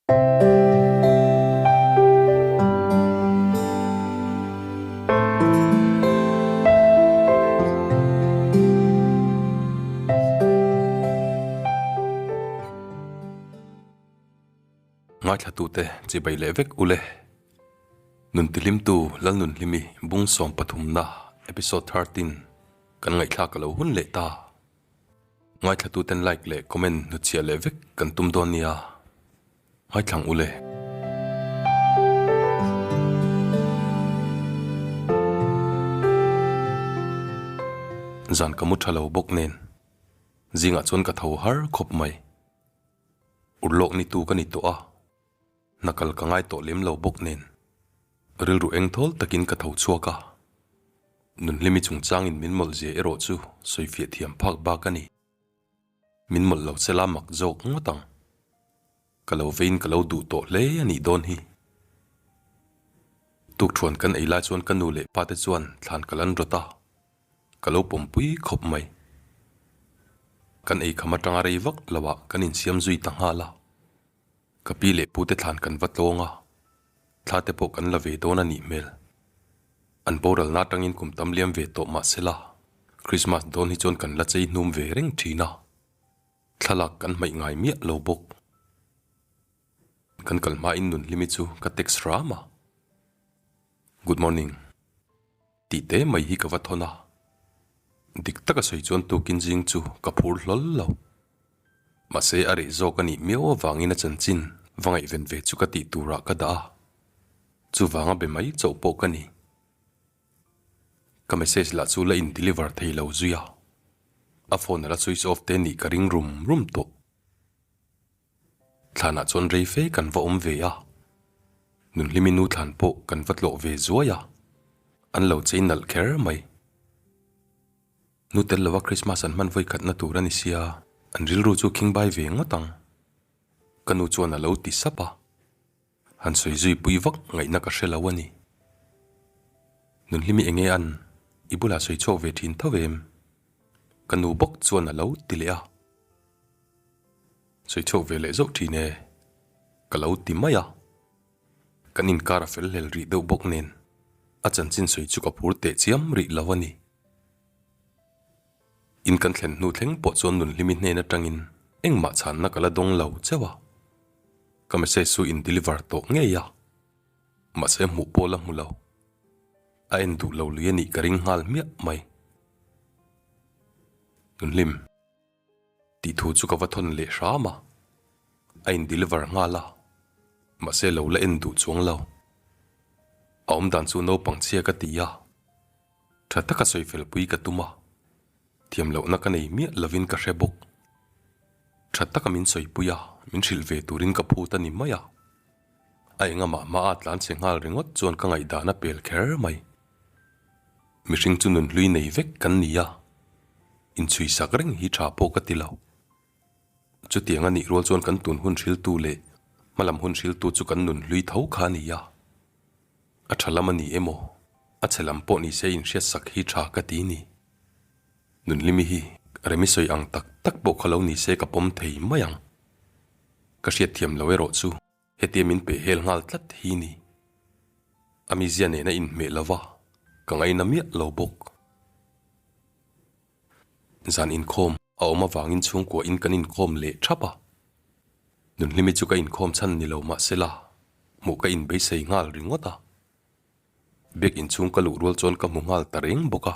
Ngaithlatute chibai leh vek ule. Nun tihlimtu Lalnunhlimi bung sawm pathumna episode 13 kan ngaihthlak a lo hun leh ta. Ngaithlatuten like leh comment hnutchhiah leh vek kan tum dawn nia. Ngaithlang ule. Zan ka mu tha lo bawk nen zingah chuan ka tho har khawp mai. Urlawk ni tu ka ni tawh a, hna kal ka ngai tawh lem lo bawk nen rilru eng thawl takin ka tho chhuak a. Nunhlimi chungchangin min mawlh zia erawh chu sawifiah thiam phak bak a ni. Min mawlh lo sela mak zawk ngawt ang. Ka lo vein ka lo duh tawh hle a nih dawn hi. Tukthuan kan ei lai chuan ka nu leh pa te chuan thlan ka lan rawt a, ka lo pawmpui khawp mai. Kan ei kham atanga rei vak lo ah kan insiam zui ta nghal a. Ka pi leh pu te thlan kan va tlawng a, thla te pawh kan la ve dawn a nih hmel. An boralna atangin kum tam liam ve tawh mah sela, Christmas dawn hi chuan kan la chei hnum ve reng thin a, thlalak kan hmaih ngai miah lo bawk. Kan kal hmain Nunhlimi chu ka text hram a, Good morning. Tih te mai hi ka va thawn a, dik taka sawi chuan tukin zing chu ka phur hlawl lo. Mahse a reh zawk a nih miau avangin a chanchin va ngaihven ve chu ka tih turah ka dah a, chuvanga be mai chauh pawh ka ni. Ka message lah chu la in deliver thei lo zui a, a phone a la switch off te nih ka ring rum rum tawh. Thlanah chuan rei fe kan va awm ve a, Nunhlimi nu thlan pawh kan va tlawh ve zuai a, an lo chei nalh kher mai. Nu tel lova Christmas an hman vawi khatna tur a ni sia, an rilru chu khingbai ve ngawt ang. Ka nu chuan a lo ti sap a, han sawi zui pui vak ngaihna ka hre lo a ni. Nunhlimi enge an i bulah sawi chhuak ve thin tho em? Ka nu bawk chuan a lo ti leh a. Sawi chhuak ve leh zauh thin e, ka lo ti mai a. Kan inkar a fel hlel rih deuh bawk nen a chanchin sawi chu ka phur teh chiam rih lo a ni. In kan thlen hnu thleng pawh chuan Nunhlimi hnen atangin engmah chhanna ka la dawng lo chauh a. Ka message chu in deliver tawh ngei a, mahse hmuh pawh la hmu lo. A en duh lo lui a nih ka ring nghal hmiah mai. Nunhlim. Tih thu chu ka va thawn leh hram a, a in deliver nghal a, mahse lo la en duh chuang lo. A awmdan chu naupang chhia ka ti a, tha taka sawi fel pui ka tum a, thiam lohna ka nei miah lovin ka hre bawk. Tha taka min sawi pui a, min hrilh ve turin ka phut a ni mai a, a engamah hmaa tlan chhe nghal ringawt chuan ka ngaihdan a pel kher mai. Mihring chu nunhlui nei vek kan ni a, inchhui sak reng hi tha pawh ka ti lo. Chutiang a nih rual chuan kan tun hun hriltu leh hmalam hun hriltu chu kan nunhlui tho kha a ni a. A tha lam a ni emaw, a chhe lam pawh ni se inhriat sak hi tha ka ti ni. Nunhlimi hi remi sawi ang tak tak pawh kha lo ni se ka pawm thei mai ang. Ka hriatthiam lo erawh chu. Hetia min peh hel nghal tlat hi ni. A mizia nen a inhmeh lo va, ka ngaina miah lo bawk. Zan inkhawm a awm avangin chhungkua in kan inkhawm leh thap a. Nunhlimi chu ka inkhawm chhan ni lo mahsela hmuh ka inbeisei nghal ringawt a. Biak inchhung ka luh rual chuan ka hmu nghal ta reng bawk a.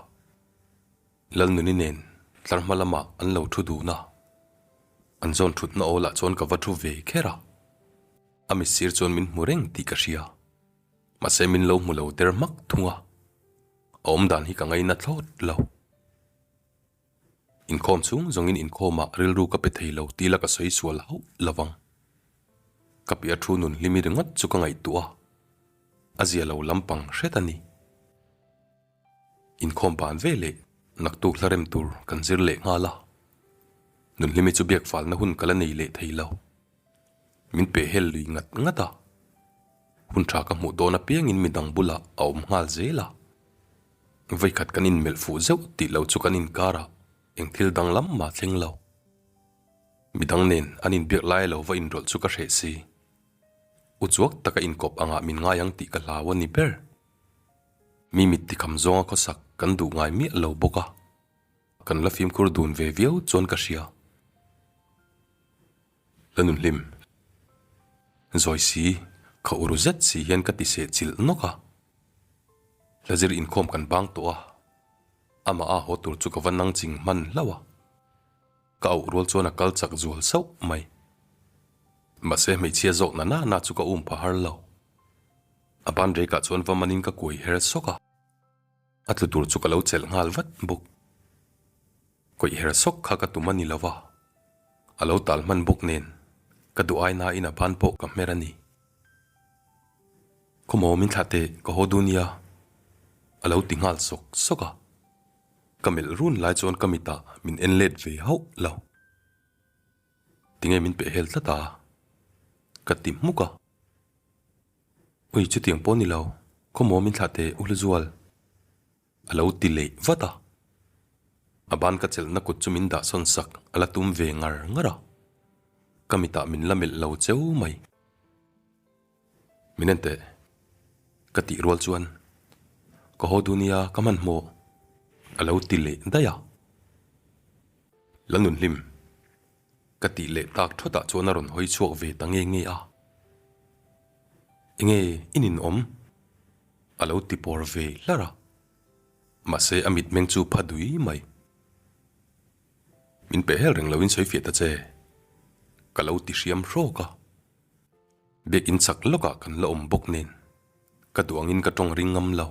Lalnuni nen tlar hma lamah an lo thu dun a, an zawn thutna aw lah chuan ka va thu ve kher a. A mitsir chuan min hmu reng tih ka hria, mahse min lo hmu lo der hmak thung a, a awmdan hi ka ngaina thlawt lo. Inkhawm chhung zawngin inkhawmah rilru ka pe thei lo tih la ka sawi sual hauh lo vang. Ka piah thu nun hlimi ringawt chu ka ngaihtuah a, a zia lo lampang hret a ni. Inkhawm ban ve leh naktuk hla rem tur kan zir leh nghal a, Nunhlimi chu biak falna hun ka la nei leh thei lo. Min peh hel lui ngat ngat a, hun tha ka hmuh dawn apiangin midang bulah a awm nghal zel a. Vawikhat kan inmelh fuh zeuh tih lo chu kan inkarah eng thil danglam mah thleng lo. Midang nen an inbiak lai lo va inrawlh chu ka hreh si. Uchuak taka inkawp angah min ngai ang tih ka hlau a ni ber. Mi mit tikham zawnga khawsak kan duh ngai miah lo bawk a, kan la fimkhur dun ve viau chuan ka hria. La nunhlim. Zawi si, kha uru zet si hian ka ti seh chilh nawk a. Hla zir inkhawm kan bang tawh a, amah a haw tur chu ka va nang ching hman hlauh a. Ka auh rual chuan a kal chak zual sauh mai. Mahse hmeichhia zawk na na na chu ka um pha har lo. A ban rekah chuan va manin ka kuai her sawk a. A tlu tur chu ka lo chelh nghal vat bawk. Kawih her sawk kha ka tum a ni lo va, a lo tal hman bawk nen ka duh ai nain a ban pawh ka hmer a ni. Khawmaw min thlah teh ka haw dun nia a lo ti nghal sawk sawk a. Ka melh run lai chuan ka mitah min en let ve hauh lo. Tinge min pehhel tlat a? Ka ti hmuk a. Ui chutiang pawh ni lo, khawmaw min thlah teh u Hluzual a lo ti leh vat a. A ban ka chelhna kut chu min dahsawn sak a la tum ve ngar ngar a. Ka mitah min la melh lo cheu mai. Min en teh. Ka tih rual chuan ka haw duh nia ka hmanhmawh a lo ti leh daih a. Lalnunhlim, ka tih leh tak thawtah chuan a rawn hawi chhuak ve ta nge nge a. Enge i ninawm? A lo ti pawr ve hlar a. Mahse a mitmeng chu pha dui mai. Min pehhel reng loin sawi fiah ta che. Ka lo ti hriam hrawk a. Biakinn chak lawkah kan la awm bawk nen ka duh angin ka tawng ring ngam lo.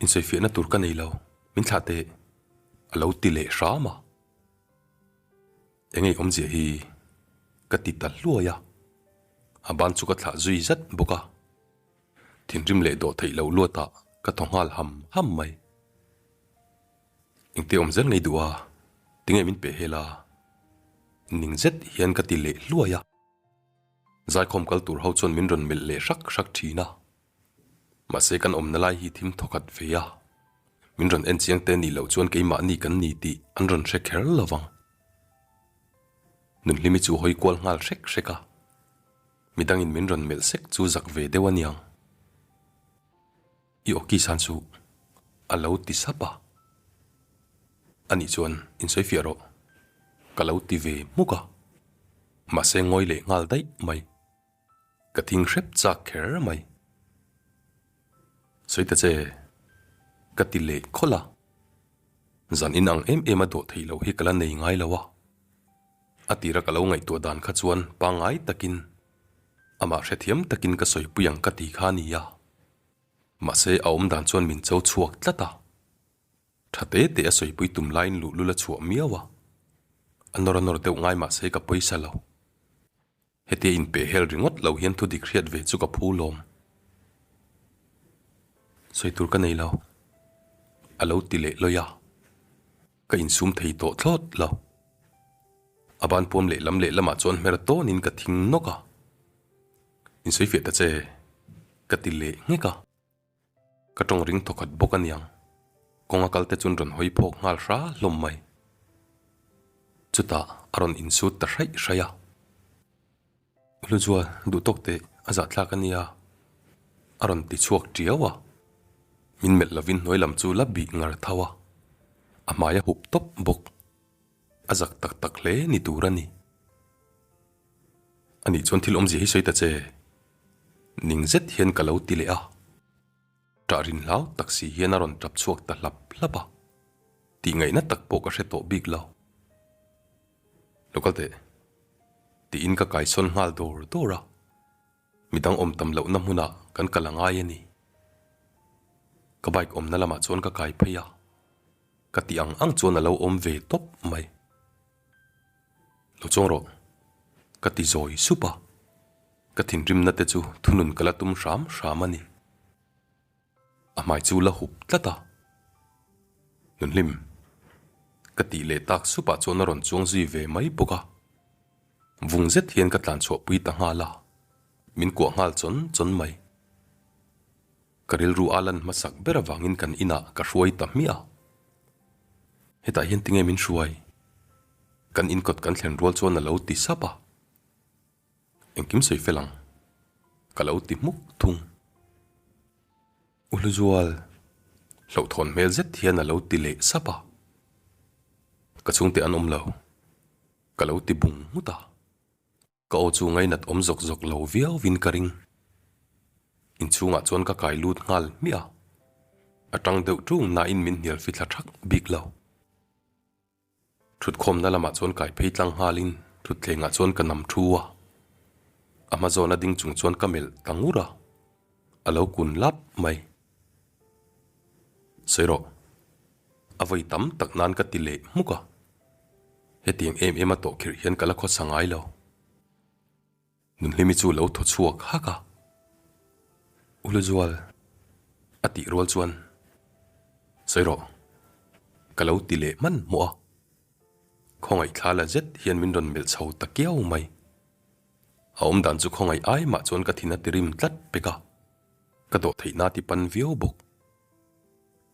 Insawifiahna tur ka nei lo, min thlah teh a lo ti leh hram a. Eng ei awmzia hi ka ti ta hluai a, a ban chu ka thlah zui zat bawk a. Thinrim leh dawh theih loh luatah ka thaw nghal ham ham mai. Engte awm zel ngei duh a, tinge min peh hel a? Ning zet hian ka ti leh hluai a. Zaikhawm kal tur ho chuan min rawn melh leh hrak hrak thin a. Mahse kan awmna lai hi thim thawkhat ve a, min rawn en chiang te nih loh chuan keimahni kan ni tih an rawn hre kher lo vang. Nunhlimi chu hawi kual nghal hrek hrek a, midangin min rawn melh sek chu zak ve deuh a niang. I awki san chu a lo ti sap a, anih chuan insawi fiah rawh ka lo ti ve hmuk a, mahse ngawi leh nghal daih mai. Ka thing hrep chak kher mai. Sawi ta che, ka ti leh khawlh a. Zan in ang em em a dawh theih loh hi ka la nei ngai lo a. A tira ka lo ngaihtuah dan kha chuan pangngai takin, amah hrethiam takin ka sawipui ang ka ti kha a ni a. Mahse a awm dan chuan min cho chhuak tlat a. Tha te te a sawipui tum laiin luhlul a chhuah miau a. A nawr a nawr deuh ngai mahse ka pawisa lo. Hetia inpeh hel ringawt lo hian thu dik hriat ve chu ka phu lawm. Sawi tur ka nei lo. A lo ti leh lawi a. Ka insum thei tawh thlawt lo. A ban puam lehlam lehlamah chuan hmer tawnin ka thing nawk a. Insawi fiah ta che, ka ti leh nghek a. Ka tawng ring thawkhat bawk aniang. Kawnga kal te chuan rawn hawi phawk nghal hra hlawm mai. Chutah a rawn insut ta hraih hraih a. Hluzual duh tawk teh a zahthlak ania a rawn ti chhuak tiau a. Min melh lovin hnuai lam chu la bih ngar tho a. A hmai a hup tawp bawk. A zak tak tak hle ni tur a ni. Anih chuan thil awmzia hi sawi ta che. Ning zet hian ka lo ti leh a. Ṭah rin hlau tak si hian a rawn ṭap chhuak ta hlap hlap a. Tih ngaihna tak pawh ka hre tawh bik lo. Lo kal teh. Tiin ka kaisawn nghal dawr dawr a. Midang awm tam lohna hmunah kan kal a ngai a ni. Ka bike awmna lamah chuan ka kai phei a. Ka tih ang ang chuan a lo awm ve tawp mai. Lo chuang rawh, ka ti zawi sup a, ka thinrimna te chu thunun ka la tum hram hram a ni. A hmai chu la hup tlat a, Nunhlim, ka tih leh tak supah chuan a rawn chuang zui ve mai bawk a, vung zet hian ka tlan chhuahpui ta nghal a, min kuah nghal chawn chawn mai. Ka rilru a lan hmasak ber avangin kan inah ka hruai ta hmiah a. Hetah hian tinge min hruai? Kan inkawt kan thlen rual chuan a lo ti sap a. Engkim sawi fel ang. Ka lo ti hmuk thung. U Hluzual, hlauhthawn hmel zet hian a lo ti leh sap a. Ka chhungte an awm lo. Ka lo ti bung nghut a. Ka aw chu ngainat awm zawk zawk lo viauvin ka ring. Inchhungah chuan ka kai lut nghal hmiah a. A tang deuh ṭung nain min hnial fithla ṭhak bik lo. Thutkhawmna lamah chuan kai phei tlang nghalin thutthlengah chuan ka nam thu a. A hma zawna ding chung chuan ka melh ta ngur a, a lo kun lap mai. Sawi rawh, a vawi tam tak nan ka ti leh hmuk a. Hetiang em em a tawh khirh hian ka la khawsa ngai lo. Nunhlimi chu lo thaw chhuak hak a, U Hluzual, a tih rual chuan, Sawi rawh, ka lo ti leh hmanhmawh a. Khawngaih thla la zet hian min rawn melh chho ta kiau mai. A awmdan chu khawngaih ai mah chuan ka thin a ti rim tlat pek a, ka dawh theihna ti pan viau bawk.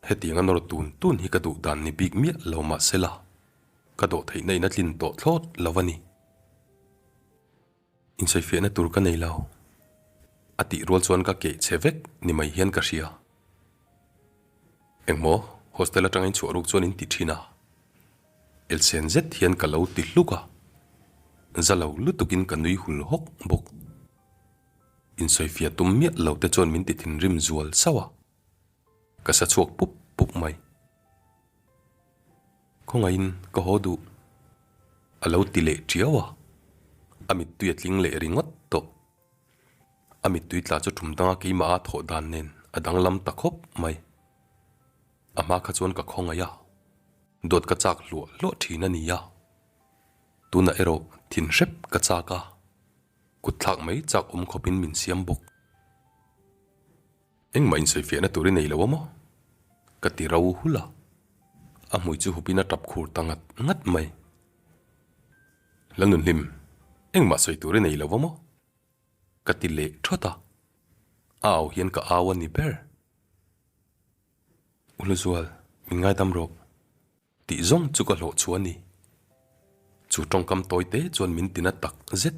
Hetiang a nawr tun tun hi ka duh dan ni bik miah lo mah sela, ka dawh theihna in a tlin tawh thlawt lo a ni. Insawifiahna tur ka nei lo. A tih rual chuan ka keh che vek ni mai hian ka hria. Engmaw, hostel atanga in chhuah ruk chuan in ti thin a. Elsen zet hian ka lo ti hluk a, za lo lutukin ka nui hul hawk bawk. Insawifiah tum miah lo te chuan min ti thinrim zual sauh a. Ka sa chhuak pup pup mai. Khawngaihin ka haw duh. A lo ti leh tiau a, a mittui a tling leh ringawt tawh. A mittui tla chu tum danga keimah a thawh dan nen a danglam ta khawp mai. A hma kha chuan ka khawngaih a, dawt ka chak hluah hluah thin a nia. Tunah erawh thin hrep ka chak a, kut thlak mai chak awm khawpin min siam bawk. Engmah insawifiahna tur i nei lo a maw? Ka ti ro hul a, a hmui chu hupin a tap khur ta ngat ngat mai. Lalnunhlim, engmah sawi tur i nei lo a maw? Ka ti leh thawt a, a au hian ka au a ni ber. U Hluzual, min ngaidam rawh. Tih zawng chu ka hlawh chu a ni. Chu tawngkam tawi te chuan min tina tak zet.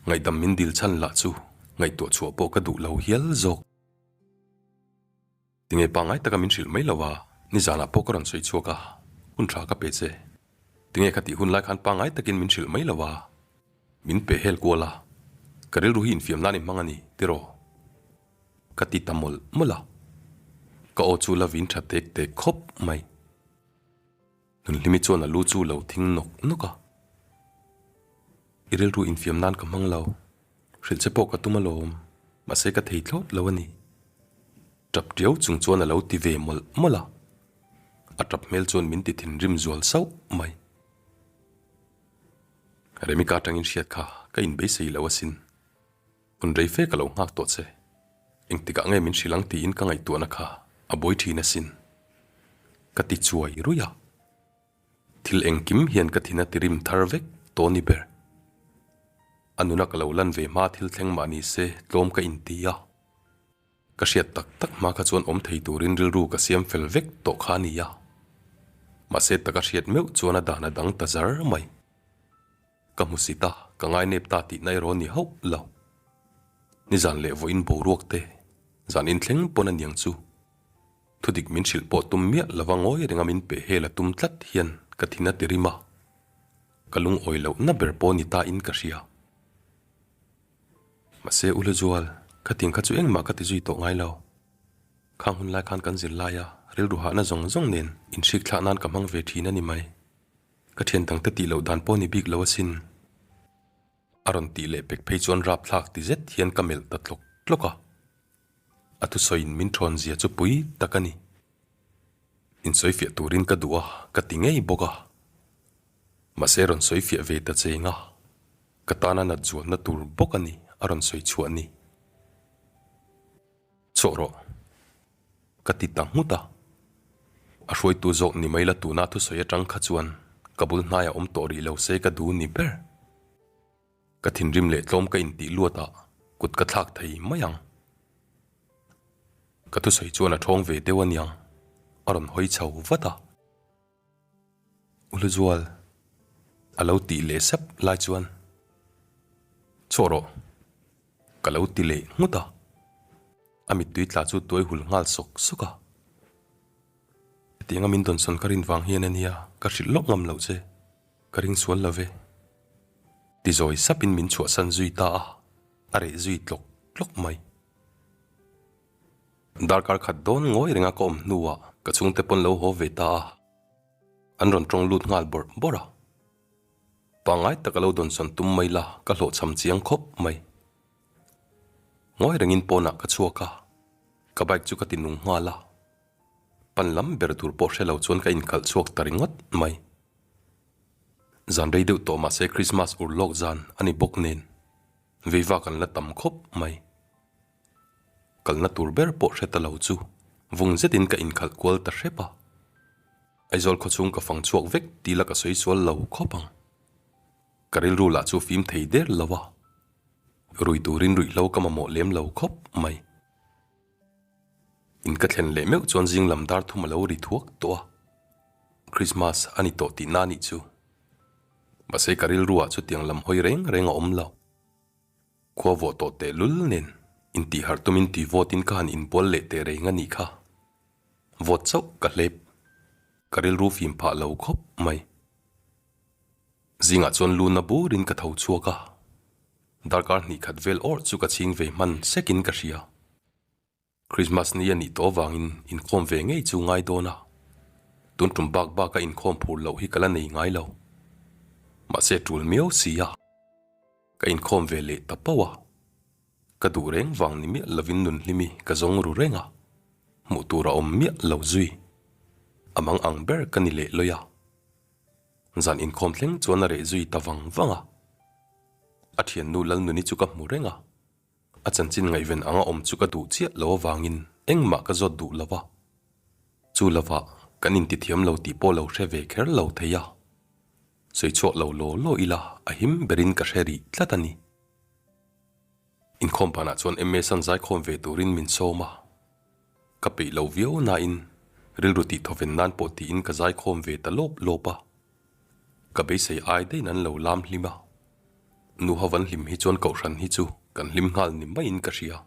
Ngaihdam min dil chhan lah chu ngaihtuah chhuah pawh ka duh lo hial zawk. Tinge pangngai taka min hrilh mai lo a, nizanah pawh ka rawn sawi chhuak a, hun tha ka pe che. Tinge kha tih hun lai khan pangngai takin min hrilh mai lo a, min pe hel kual a, ka rilru hi infiam nan i hmang a ni, tiraw? Ka ti ta mawlh mawlh a, ka aw chu la vin tha tek tek khawp mai. Nunhlimi chuan a lu chu lo thing nawk nawk a, I rilru infiam nan ka hmang lo, hrilh che pawh ka tum alawm, mahse ka thei thlawt lo a ni. Tap tiau chung chuan a lo ti ve mawlh mawlh a, a tap hmel chuan min ti thinrim zual sauh mai. Remika atangin hriat kha ka inbeisei lo asin. Hun rei fe ka lo nghak tawh che. Engtikah nge min hrilh ang tiin ka ngaihtuahna kha a buai thin asin. Ka ti chuai ruih a. Thil engkim hian ka thin a ti rim thar vek tawh ni ber. A nuna ka lo lan ve hma thil thleng mah ni se tlawm ka inti a. Ka hriat tak tak hma kha chuan awm thei turin rilru ka siam fel vek tawh kha a ni a. Mahse taka hriat meuh chuan a dan a dang ta zar mai. Ka hmu si ta, ka ngainep ta tihna erawh a ni hauh lo. Nizan leh vawiin boruak te, zan inthleng pawn a niang chu. Thudik min hrilh pawh tum miah lova ngawi renga min peh hel a tum tlat hian ka thin a ti rim a. Ka lungawi lohna ber pawh ni ta in ka hria. Mahse U Hluzual, khatiang kha chu engmah ka ti zui tawh ngai lo. Khang hun lai khan kan zir lai a, rilru hahna zawng zawng nen inhrik thlak nan ka hmang ve thin a ni mai. Ka thian dangte tih loh dan pawh ni bik lo asin. A rawn tih leh pek phei chuan rapthlak ti zet hian ka melh ta tlawk tlawk a. A thusawiin min thawn zia chu pui tak a ni. Insawifiah turin ka duh a, ka ti ngei bawk a. Mahse rawn sawifiah ve ta cheng a, ka tana nat zualna tur bawk a ni a rawn sawi chhuah ni. Chawh rawh. Ka ti ta nghut a. A hruaitu zawk ni mai la tuna thusawi atang kha chuan ka bul hnaiah awm tawh rih lo se ka duh ni ber. Ka thinrim leh tlawm ka intih luat ah kut ka thlak thei mai ang. Ka thusawi chuan a thawng ve deuh aniang a rawn hawi chho vat a. U Hluzual a lo tih leh sep lai chuan. Chhuah rawh. Ka lo ti leh nghut a. A mittui tla chu tuai hul nghal sawk sawk a. Hetianga min dawnsawn ka rin vang hian a nia ka hrilh lawk ngam loh che. Ka ring sual lo ve. Ti zawi sapin min chhuahsan zui ta a, a reh zui tlawk tlawk mai. Darkar khat dawn ngawi renga ka awm hnuah ka chhungte pawn lo haw ve ta a, an rawn tawng lut nghal bawrh bawrh a. Pangngai taka lo dawnsawn tum mai la ka hlawhchham chiang khawp mai. Ngawi rengin pawnah ka chhuak a, ka bike chu ka ti nung nghal a. Pan lam ber tur pawh hre lo chuan ka inkhalh chhuak ta ringawt mai. Zan rei deuh tawh mahse Christmas ur lawk zan a ni bawk nen veiva kan la tam khawp mai. Kalna tur ber pawh hre ta lo chu vung zetin ka inkhalh kual ta hrep a. Aizawl khawchhung ka fang chhuak vek tih la ka sawi sual lo khawp ang. Ka rilru lah chu fim thei der lo a. Rui turin ruihhlo ka mamawh lem lo khawp mai. In ka thlen leh meuh chuan zing lam dar thum a lo ri thuak tawh a. Christmas a ni tawh tihna a nih chu. Mahse ka rilru ah chutiang lam hawi reng reng a awm lo. Khua vawh tawh teh lul nen intih harh tumin tui vawtin ka han inbual leh teh reng a nih kha. Vawt chauh ka hlep. Ka rilru fim phah lo khawp mai. Zingah chuan lu na burin ka tho chhuak a, darkar hnih khat vel awrh chu ka chhing ve hman sekin ka hria. Christmas ni a nih tawh avangin inkhawm ve ngei chu ngai dawn a, tun tum bak baka inkhawm phur loh hi ka la nei ngai lo. Mahse tul miau si a, ka inkhawm ve leh ta pauh a. Ka duh reng vang ni miah lovin nun hlimi ka zawng ru reng a, hmuh tur a awm miah lo zui. A mang ang ber ka ni leh lawi a. Zan inkhawm thleng chuan a reh zui ta vang vang a. A thiannu Lalnuni chu ka hmu reng a. A chanchin ngaihven anga awm chu ka duh chiah lo avangin engmah ka zawt duh lo va. Chu lovah kan intithiam lo tih pawh lo hre ve kher lo thei a. Sawi chhuak lo law law ila a him berin ka hre rih tlat a ni. Inkhawm panah chuan MS-a'n zaikhawm ve turin min sawm a. Ka peih lo viau nain rilru tih thawven nan pawh tiin ka zaikhawm ve ta lawp lawp a. Ka beisei ai daihin an lo lam hlim a. Nu ho an hlim hi chuan kohhran hi chu kan hlim nghal ni maiin ka hria.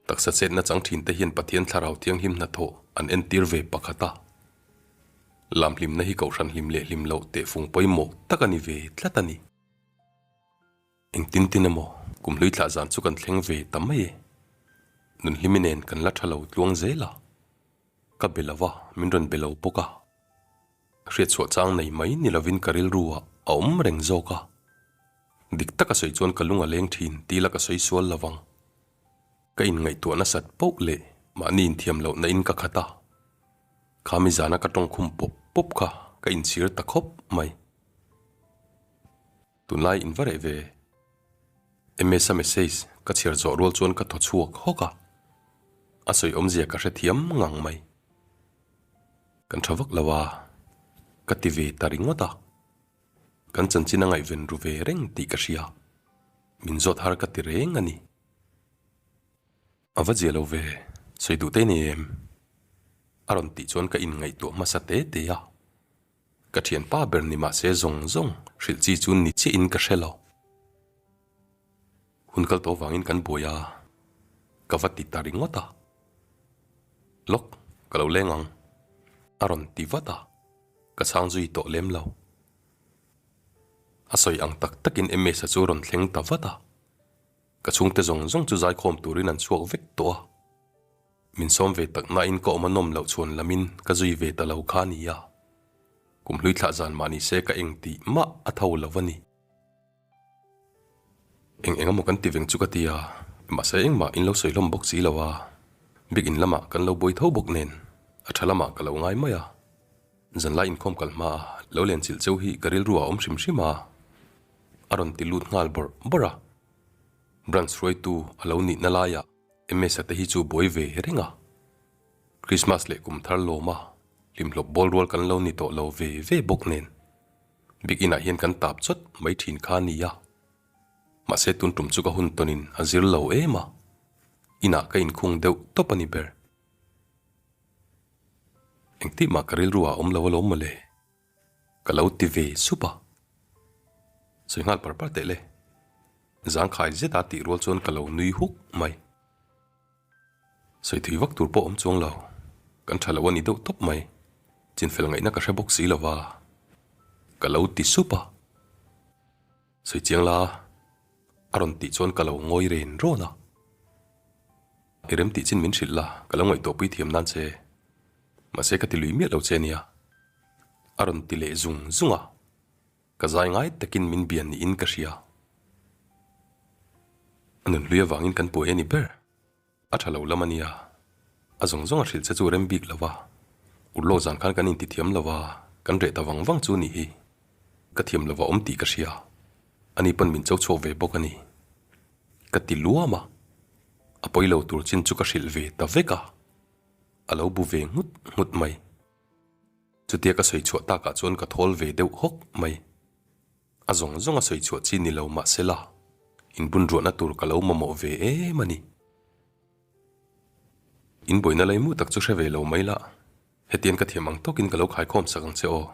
Taksa chetna chang thin te hian Pathian thlarau thianghlim hnathawh an entir ve pakhat a. Lam hlimna hi kohhran hlim leh hlim loh tehfung pawimawh tak a ni ve tlat a ni. Engtin tin emaw kum hlui thlah zan chu kan thleng ve ta mai e. Nunhlimi nen kan la tha lo tluang zel a. Ka be lo va, min rawn be lo bawk a. Hriatchhuah chang nei mai ni lovin ka rilru ah a awm reng zawk a. Dik taka sawi chuan ka lung a leng thin ti la ka sawi sual lo vang. Ka inngaihtuah nasat poh leh mahni inthiam lohna in ka khat a. Khami zana ka tawngkhum pawp pawp kha ka inchhir ta khawp mai. Tunlai in va reh ve. MS-a message ka chhiar zawh rual chuan ka thaw chhuak hawk a, a sawi awmzia ka hrethiam ngang mai. Kan tha vak lo a, ka ti ve ta ringawt a. Kan chanchin a ngaihven ru ve reng tih ka hria. Min zawt har ka ti reng a ni. A va zia lo ve, sawi duh te ni em? A rawn tih chuan ka inngaihtuah hmasa te te a. Ka thianpa ber ni mahse zawng zawng hrilh chi chu ni chiah in ka hre lo. Hun kal tawh vangin kan buai a, ka va ti ta ringawt a. Lawk, ka lo leng ang, a rawn ti vat a, ka chhang zui tawh lem lo. A sawi ang tak takin MS-a chu rawn thleng ta vat a, ka chhungte zawng zawng chu zaikhawm turin an chhuak vek tawh a. Min sawm ve tak nain ka awm a nawm loh chhuan lamin ka zui ve ta lo kha a ni a. Kum hlui thlah zan mah ni se ka eng tih mah a tho lo a ni. Eng eng emaw kan ti veng chu ka ti a, mahse engmah in lo sawi hlawm bawk si lo a, bik in lamah kan lo buai tho bawk nen a tha lamah ka lo ngai mai a. Zanlai inkhawm kal hma a lo len chilh cheu hi ka rilru ah a awm hrim hrim a, a rawn ti lut nghal bawrh bawrh a. Branch hruaitu a lo nihna laiah MS-a te hi chu buai ve reng a, Christmas leh kum thar lawm a, hlimhlawp bawl rual kan lo ni tawh lo ve ve bawk nen. Big inah hian kan tap chawt mai thin kha a nia. Mahse tun tum chu ka hun tawnin a zir lo em a, inah ka inkhung deuh tawp a ni ber. Engtih mah ka rilru ah a awm lo alawm mawle. Ka lo ti ve sup a. Sawi nghal par par teh le. Zangkhai zeta tih rual chuan ka lo nui huk mai. Sawi thui vak tur pawh awm chuang lo. Kan tha lo a ni deuh tawp mai. Chinfel ngaihna ka hre bawk si lo va. Ka lo ti sup a. Sawi chiang la, a rawn tih chuan ka lo ngawi ren rawn a. I rem tih chin min hrilh la, ka lo ngaihtuahpui thiam nan che. Mahse ka ti lui miah lo che nia. A rawn ti leh zung zung a. Ka zai ngai takin min bian niin ka hria. A nunhlui avangin kan buai a ni ber. A tha lo lam a nia. A zawng zawng a hrilh che chu rem bik lo va. Urlawk zan khan kan intithiam lo va, kan reh ta vang vang chu ni hi. Ka thiam lo va awm tih ka hria. Ani pawn min cho chhuak ve bawk a ni. Ka ti luam a. A pawi lo tur chin chu ka hrilh ve ta vek a. A lo bu ve nghut nghut mai. Chutia ka sawi chhuah takah chuan ka thawl ve deuh hawk mai. A zawng zawng a sawi chhuah chi ni lo mahsela, inbunruahna tur ka lo mamawh ve em a ni. Inbuaina laimu tak chu hre ve lo mai la, hetiang ka thiam ang tawkin ka lo khaikhawm sak ang che aw.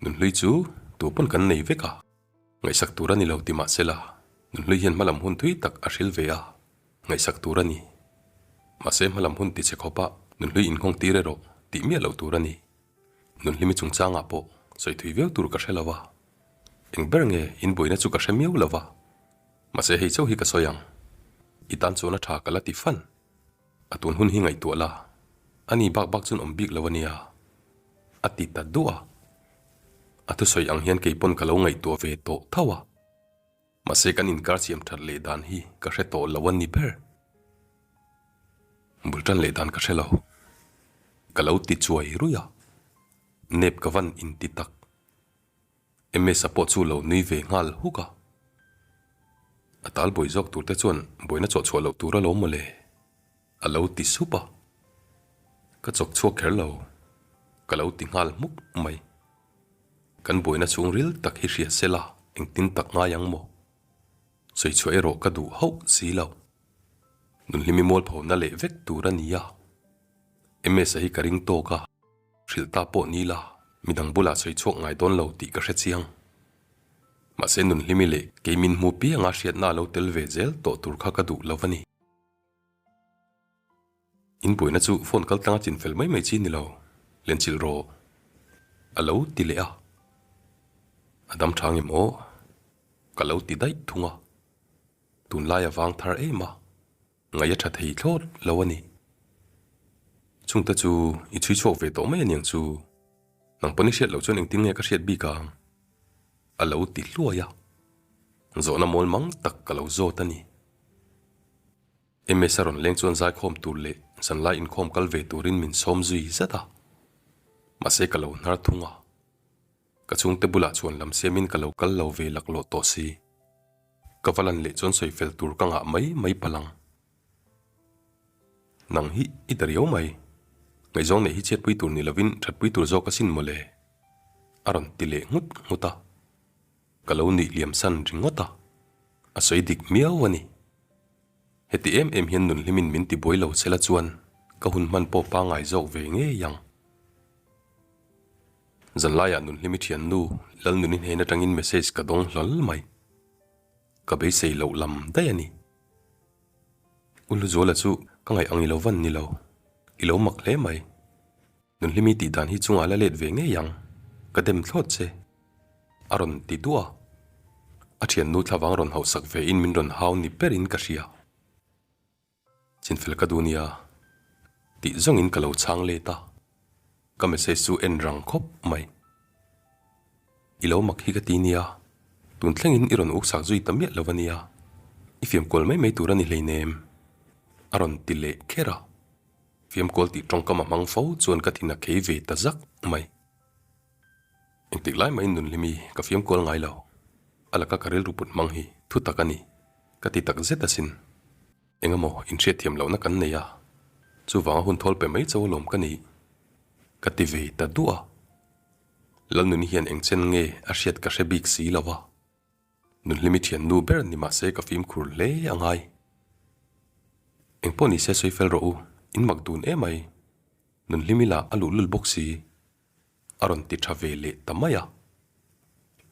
Nunhlui chu tu pawn kan nei vek a, ngaihsak tur a ni lo ti mahsela, nunhlui hian hmalam hun thui tak a hril ve a, ngaihsak tur a ni. Mahse hmalam hun tichhe khawpa nunhlui inkhawng tir erawh tih miah loh tur a ni. Nunhlimi chungchangah pawh sawi thui viau tur ka hre lo va, eng ber nge inbuaina chu ka hre miau lo va, mahse hei chauh hi ka sawi ang. I tan chuan a tha ka la ti fan. A tun hun hi ngaihtuah la, ani bak bak chuan awm bik lo a nia, a ti ta duah a. A thusawi ang hian kei pawn ka lo ngaihtuah ve tawh tho a. Mahse kan inkar siam that leh dan hi ka hre tawh lo a ni ber. Bul tan leh dan ka hre lo. Ka lo ti chuai rui a. Nep ka van inti tak. Ms-a pawh chu lo nui ve nghal huk a. A tal buai zawk tur te chuan buaina chawh chhuah loh tur alawm mawle. A lo ti sup a. Ka chawk chhuak kher lo. Ka lo ti nghal hmuk mai. Kan buaina chhungril tak hi hria se la, engtin tak ngai ang maw? Sawi chhuah erawh ka duh hauh si lo. Nunhlimi mualphona leh vek tur a ni a. Ms-a hi ka ring tawk a, hrilh ta pawh ni la, midang bulah sawi chhuak ngai dawn lo tih ka hre chiang. Mahse Nunhlimi leh kei min hmu pianga hriatna a lo tel ve zel tawh tur kha ka duh lo a ni. In buaina chu phone kal tlanga chin fel mai mai chi ni lo, lenchilh rawh a lo ti leh a. A dam tha ngem aw? Ka lo ti daih thung a. Tunlai a vang thar em a, ngaih a tha thei thlawt lo a ni. Chungte chu i chhui chhuak ve tawh mai aniang chu, nang pawn i hriat loh chuan engtin nge ka hriat bik ang? A lo ti hluai a, zawhna mawl mang tak ka lo zawt a ni. MS a rawn leng chuan zaikhawm tur leh zanlai inkhawm kal ve turin min sawm zui zat a, mahse ka lo hnar thung a, ka chhungte bulah chuan lam siamin ka lo kal lo ve laklawh tawh si. Ka va lan leh chuan sawi fel tur ka ngah mai mai palh ang. Nang hi i ta riau mai, ngaihzawng neih hi chhiatpui tur ni lovin thatpui tur zawk asin mawle, a rawn ti leh nghut nghut a. Ka lo nuih liam san ringawt a, a sawi dik miau a ni. Heti em em hian nunhlimin min ti buai lo sela chuan ka hun hman pawh pangngai zawk ve ngei ang. Zanlaiah nunhlimi thiannu Lalnuni hnen atangin message ka dawng hlawl mai. Ka beisei loh lam daih a ni. U Hluzuala chu ka ngaih ang i lo van ni lo, i lo mak hle mai. Nunhlimi tih dan hi chungah la let ve ngei ang, ka dem thlawt che. A rawn ti duah a. A thiannu thlavang rawn hauhsak ve in min rawn hau ni berin ka hria. Chinfel ka duh nia tih zawngin ka lo chhang let a, ka message chu en rang khawp mai. I lo mak hi ka ti nia, tun thlengin i rawn uksak zui ta miah lo a nia, i fiamkual mai mai tur a ni hleinem, a rawn ti leh kher a. Fiamkual tih tawngkam a hmang fo chuan ka thin a khei ve ta zak mai. Engtik lai mahin nunhlimi ka fiamkual ngai lo. A laka ka rilru put hmang hi thu tak a ni, ka ti tak zet asin. Engemaw inhriatthiam lohna kan nei a, chuvanga hun thawl pe mai cho alawm ka nih, ka ti ve ta duah a. Lalnuni hian engchen nge a hriat ka hre bik si lo a. Nunhlimi thiannu ber ni mahse ka fimkhur hle a ngai. Engpawh nise sawi fel rawh u, in mak dun emai. Nunhlimi lah a luhlul bawk si. A rawn ti tha ve leh ta mai a.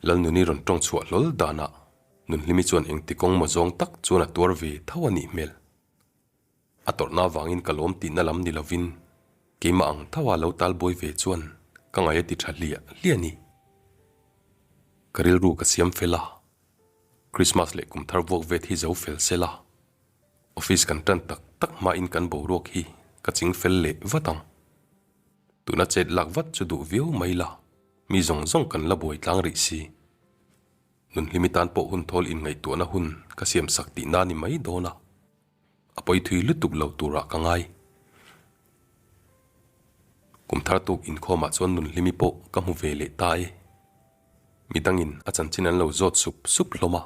Lalnuni rawn tawng chhuah hlawl danah. Nunhlimi chuan engti kawng maw zawng tak chuan a tuar ve tho a nih hmel. A tawrhna avangin ka lawm tihna lam ni lovin keimah ang tho a lo talbuai ve chuan ka ngaih a ti tha hliah hliah a ni. Ka rilru ka siam fel a, Christmas leh kum thar vuak vet hi zo fel sela, office kan tan tak tak hmain kan boruak hi ka ching fel leh vat ang. Tuna chet lak vat chu duh viau mai la, mi zawng zawng kan la buai tlang rih si. Nunhlimi tan pawh hun thawl inngaihtuahna hun ka siam sak tihna ni mai dawn a, a pawi thui lutuk lo turah ka ngai. Kum thar tuk inkhawmah chuan Nunhlimi pawh ka hmu ve leh ta e. Midangin a chanchin an lo zawt sup sup hlawm a.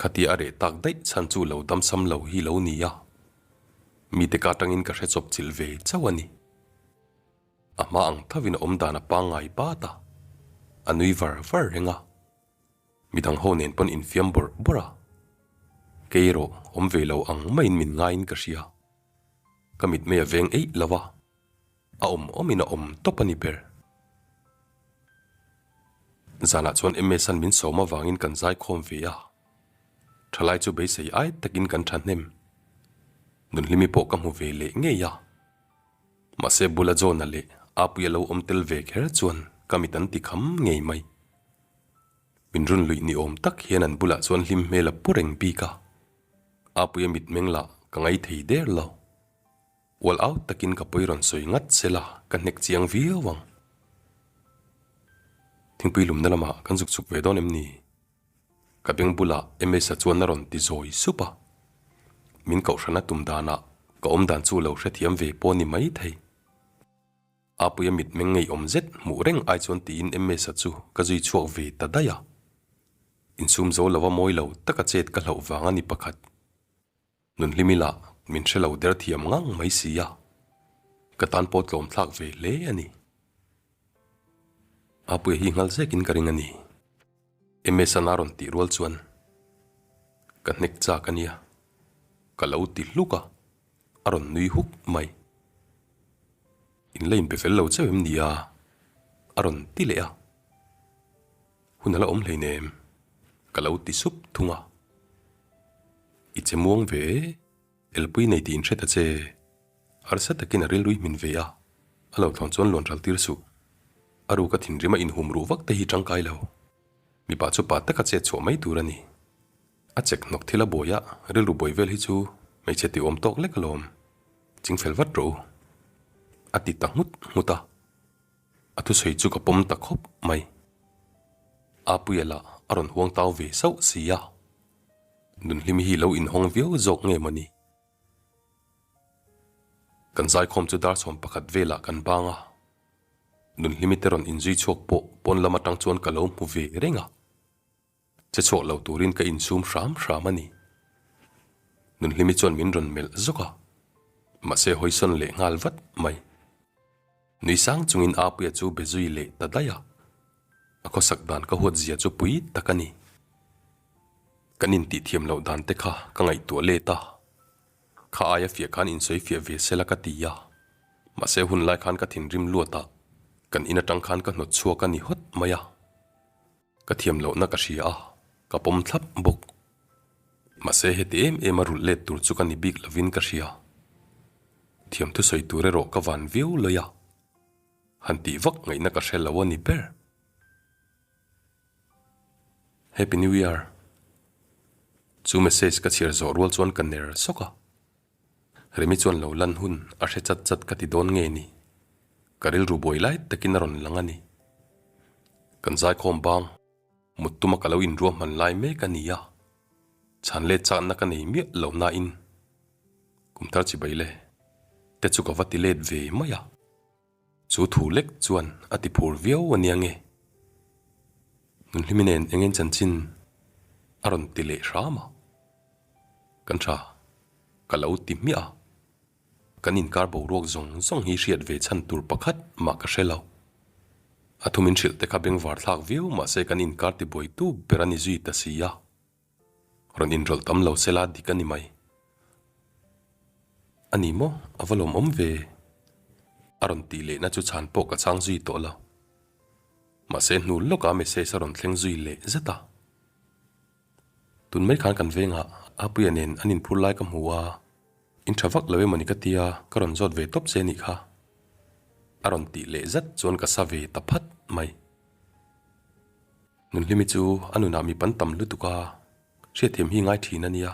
Khatia a reh tak daih chhan chu lo damsam lo hi lo ni a, mite ka atangin ka hre chawp chilh ve chauh a ni. A hma ang thovin a awm dan a pangngai bat a, a nui var var reng a. Midang ho nen pawn infiam bawrh bawrh a, kei erawh awm ve lo ang maiin min ngaiin ka hria. Ka mitmei a veng eih lo a, a awm awmin a awm tawp a ni ber. Zanah chuan MS-a'n min sawm avangin kan zaikhawm ve a, thalai chu beisei ai takin kan thahnem. Nunhlimi pawh ka hmu ve leh ngei a. Mahse bula John-a leh Apuia lo awm tel ve kher chuan ka mit an ti kham ngei mai. Min run luih ni awm tak hian an bulah chuan hlim hmel a pu reng bik a. Apuia mitmeng lah ka ngai thei der lo. Ual au takin ka pawi rawn sawi ngat sela ka hnek chiang viau ang. Thingpui lumna lamah kan zuk chuk ve dawn em ni? Ka beng bulah Emesa chuan a rawn ti zawi sup a, min kohhrana tum danah ka awm dan chu lo hrethiam ve pawh ni mai thei. Apuia mitmeng ngeiawm zet hmuh reng ai chuan tiin Emesa chu ka zui chhuak ve ta daih a. Insum zo lova mawi lo taka chet ka hlauh vang a ni pakhat. Nunhlimi lah min hre lo der thiam ngang mai si a, ka tan pawh tlawm thlak ve hle a ni. Apuia hi nghal zekin ka ring a ni. Emesan a rawn tih rual chuan ka hnek chak a nia, ka lo ti hluk a, a rawn nui huk mai. In la inpe fel lo chauh em ni a? a rawn ti leh a. Hun a la awm hleinem, ka lo ti sup thung a. I che muang ve e, elpui nei tih in hre ta che. Harsa takin a rilrui hmin ve a, a lo thlawn chuan luan ral tir suh. A ruka thinrim a inhum ruh vak te hi tangkai lo. Mipa chu pa taka chet chhuah mai tur a ni. A chek hnawk thil a buai a, rilru buai vel hi chu hmeichhe ti awm tawk lek alawm. Chingfel vat rawh u. A ti ta nghut nghut a. A thusawi chu ka pawm ta khawp mai. Apuia lah a rawn huang tau ve sauh si a. Nunhlimi hi lo inhawng viau zawk nge mawni? Kan zaikhawm chu dar 11 velah kan bang a. Nunhlimi te rawn inzui chhuak pawh pawn lam atang chuan ka lo hmu ve reng a. Che chhuak lo turin ka insum hram hram a ni. Nunhlimi chuan min rawn melh zawk a, mahse hawisawn leh nghal vat mai. Nui sang chungin Apuia chu be zui leh ta daih a, a khawsak dan ka huat zia chu pui tak a ni. Kan intihthiam loh dan te kha ka ngaihtuah let a, kha aia fiah khan insawi fiah ve sela ka ti a, mahse hun lai khan ka thinrim luat a, kan in atang khan ka hnawt chhuak a ni hawt mai a. Ka thiam lohna ka hria a, ka pawm thlap bawk. Mahse heti em em a rulh let tur chu ka ni bik lovin ka hria. Thiam thusawi tur erawh ka van viau lawi a, han tih vak ngaihna ka hre lo a ni ber. Happy New Year! Chu message ka chhiar zawh rual chuan ka ner sawk a. Remi chuan lo lan hun a hre chat chat ka ti dawn nge ni? Ka rilru buai lai takin a rawn lang a ni. Kan zaikhawm bang, mut tuma ka lo inruahman lai mek a ni a, chhan let chakna ka nei miah lo nain kum thar chibai le te chu ka va ti let ve mai a. Chu thu lek chuan a ti phur viau a nia nge? Nunhlimi nen eng en chanchin a rawn ti leh hram a. Kan tha, ka lo ti hmiah a. Kan inkar boruak zawng zawng hi hriat ve chhan tur pakhat mah ka hre lo. A thu min hrilh te kha bengvar thlak viau mahse kan inkar tibuaitu ber a ni zui ta si a. Rawn inrawlh tam lo sela dik a ni mai. A ni maw? A va lawmawm ve. A rawn tih lehna chu chhan pawh ka chhang zui tawh lo. Mahse hnu lawkah message a rawn thleng zui leh zet a. Tun mai khan kan vengah Apuia nen an inphur lai ka hmu a, in tha vak lo emawni ka tia ka rawn zawt ve tawp che nih kha. A rawn tih leh zat chuan ka sa ve ta phat mai. Nunhlimi chu a nunah mi pan tam lutuk a, hriatthiam hi ngai thin a nia.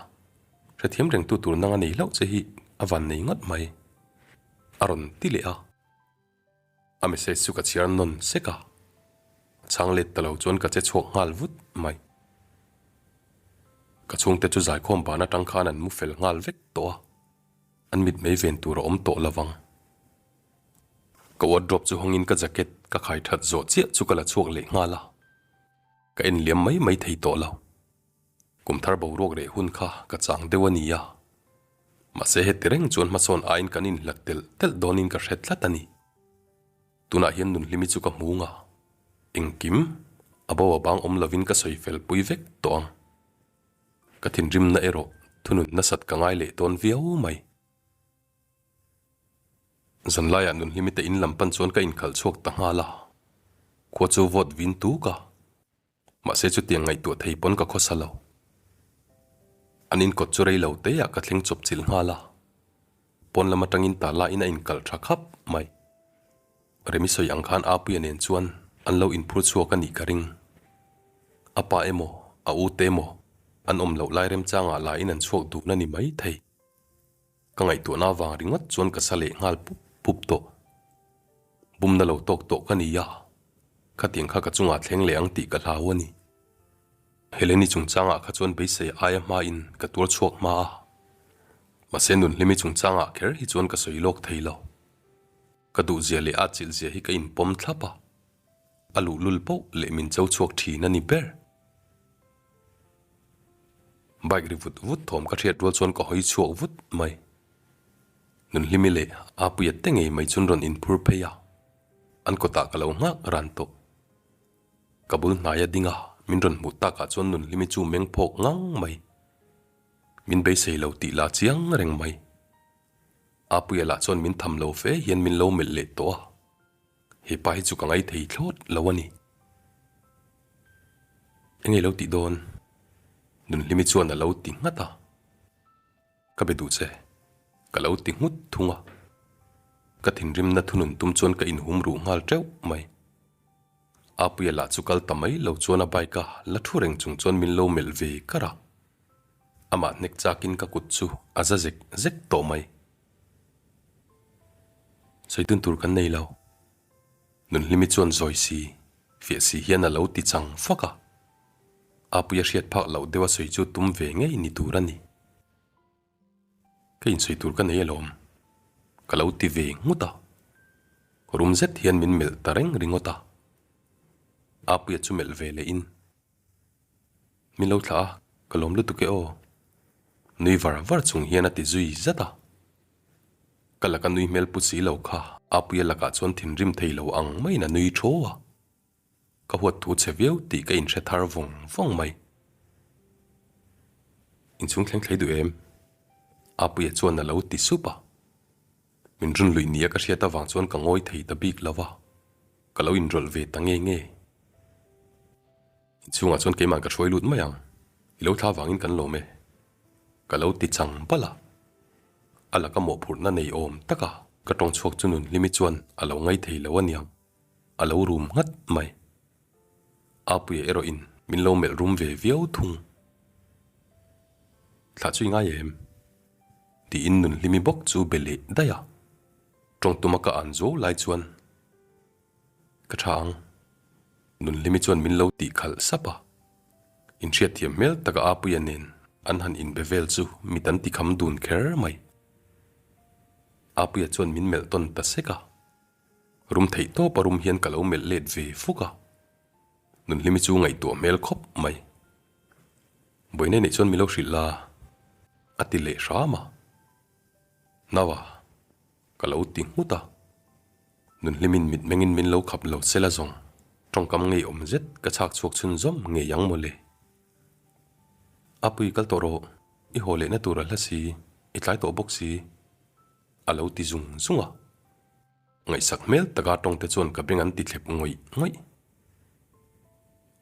Hrethiam rengtu tur nang a nei hlauh che hi a van nei ngawt mai. A rawn ti leh a. A message chu ka chhiar nawn sek a, a chhang let ta lo chuan ka che chhuak nghal vut mai. Ka chhungte chu zaikhawm ban atang khan an mu fel nghal vek tawh a, an mitmei ven tur a awm tawh lo vang. Ka wardrobe chu hawngin ka jacket ka khai that zawh chiah chu ka la chhuak leh nghal a, ka en liam mai mai thei tawh lo. Kum thar boruak reh hun kha ka chang deuh a ni a, mahse heti reng chuan hmasawn aiin kan inhlat telh telh dawnin ka hre tlat a ni. Tunah hian Nunhlimi chu ka hmu nga, engkim a bo a bang awm lovin ka sawi fel pui vek tawh ang. Ka thinrimna erawh thunun nasat ka ngai leh dawn viau mai. Zanlaiah Nunhlimi te in lam pan chuan ka inkhalh chhuak ta nghal a, khua chu vawt vin tuk a, mahse chutiang ngaihtuah thei pawn ka khawsa lo. An inkawt chu rei lo teah ka thleng chawp chilh nghal a, pawn lam atangin tala in a inkalh tha khap mai. Remi sawi ang khan Apuia nen chuan an lo inphur chhuak a nih ka ring. A pa emaw, a u te emaw an awm loh lai remchangah la in an chhuak dun a ni mai thei. Ka ngaihtuahna avang ringawt chuan ka sa leh nghal pup pup tawh. Bumna lo tawk tawh ka ni a, khatiang kha ka chungah thleng leh ang tih ka hlau a ni. Heleni chungchangah kha chuan beisei aia hmain ka tuar chhuak hma a, mahse Nunhlimi chungchangah kher hi chuan ka sawi lawk thei lo. Ka duhzia leh a chilhzia hi ka inpawm thlap a, a luhlul poh leh min cho chhuak thin a ni ber. Bike ri vut vut thawm ka hriat rual chuan ka hawi chhuak vut mai. Nunhlimi leh Apuia te ngei mai chuan rawn inphur phei a, an kawtah ka lo nghak ran tawh. Ka bul hnaia ding a, min rawn hmuh takah chuan Nunhlimi chu meng phawk ngang mai. Min beisei lo tih la chiang reng mai. Apuia lah chuan min tham lo fe hian min lo melh leh tawh a. He pa hi chu ka ngai thei thlawt lo a ni. Enge lo tih dawn? Nunhlimi chuan a lo ti nghat a. Ka be duh che. Ka lo ti nghut thung a. Ka thinrimna thunun tum chuan ka inhum ruh nghal teuh mai. Apuia lah chu kal ta mai lo chuan a bike a la thu reng chung chuan min lo melh ve kar a. Amah hnek chakin ka kut chu a za zek zek tawh mai. Sawi tun tur kan nei lo. Nunhlimi chuan zawi si, fiah si hian a lo ti chang fak a. Apuia hriat phak loh deuh a sawi chu tum ve ngei ni tur a ni. Ka insawi tur ka nei alawm. Ka lo ti ve nghut a. Rum zet hian min melh ta reng ringawt a. Apuia chu melh ve leh in. Min lo thlah a, ka lawm lutuk e aw. Nui var var chung hian a ti zui zat a. Ka laka nui hmel pu si lo kha Apuia lakah chuan thinrim thei lo ang maiin a nui thaw a. Ka huat thu che viau tih ka inhre thar vawng vawng mai. Inchhung thleng thlei duh em? Apuia chuan a lo ti sup a. Min run luih nia ka hriat avang chuan ka ngawi thei ta bik lo va, ka lo inrawlh ve ta nge nge. Inchhungah chuan keimah ka hruai lut mai ang, i lo thla vangin kan lawm e. Ka lo ti chang bal a, a laka mawhphurhna nei awm taka ka tawng chhuak chu Nunhlimi chuan a lo ngai thei lo aniang, a lo rum nghat mai. Apuia erawhin min lo melh rum ve viau thung. Thlah chu i ngai em? Tiin Nunhlimi bawk chu be leh daih a, tawng tuma ka an zo lai chuan ka tha ang. Nunhlimi chuan min lo tih khalh sap a, inhriatthiam hmel taka Apuia nen an han inbe vel chu mit an tikham dun kher mai. Apuia chuan min melh tawn ta sek a, rum theih tawp a rum hian ka lo melh let ve fuk a, Nunhlimi chu ngaihtuah hmel khawp mai. Buaina neih chuan min lo hrilh la, a ti leh hram a. Naua, ka lo ti nghut a. Nunhlimin mitmengin min lo khap lo sela zawng, tawngkam ngeiawm zet ka chhak chhuak chhunzawm ngei ang mawle. Apui kal tawh rawh, i haw lehna tur a hla si, i tlai tawh bawk si, a lo ti zung zung a. Ngaihsak hmel taka tawngte chuan ka beng an ti thlep ngawih ngawih.